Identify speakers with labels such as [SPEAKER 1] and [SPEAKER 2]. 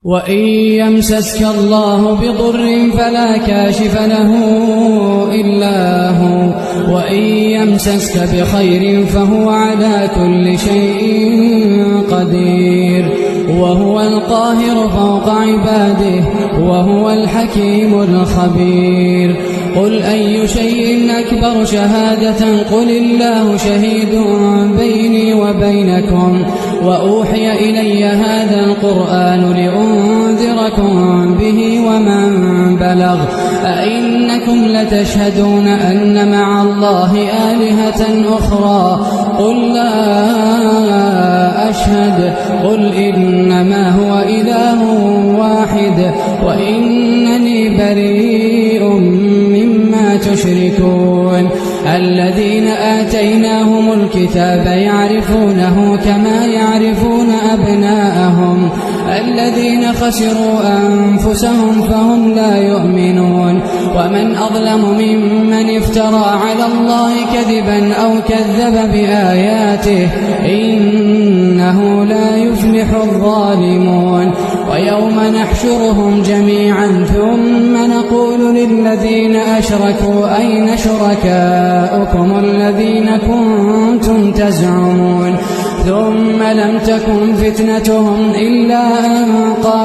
[SPEAKER 1] وإن يمسسك الله بضر فلا كاشف له إلا هو وإن يمسسك بخير فهو على كل شيء قدير وهو القاهر فوق عباده وهو الحكيم الخبير. قل أي شيء أكبر شهادة؟ قل الله شهيد بيني وبينكم، وأوحي إلي هذا القرآن لأنذركم به ومن بلغ، أئنكم لتشهدون أن مع الله آلهة أخرى؟ قل لا أشهد، قل إنما هو إله واحد وإنني بريء مما تشركون. الذين آتيناهم الكتاب يعرفونه كما يعرفون أبناءهم، الذين خسروا أنفسهم فهم لا يؤمنون. ومن أظلم ممن افترى على الله كذبا أو كذب بآياته، إنه لا يفلح الظالمون. ويوم نحشرهم جميعا ثم نقول للذين أشركوا أين شركاؤكم الذين كنتم تزعمون؟ ثم لم تكن فتنتهم إلا أن قالوا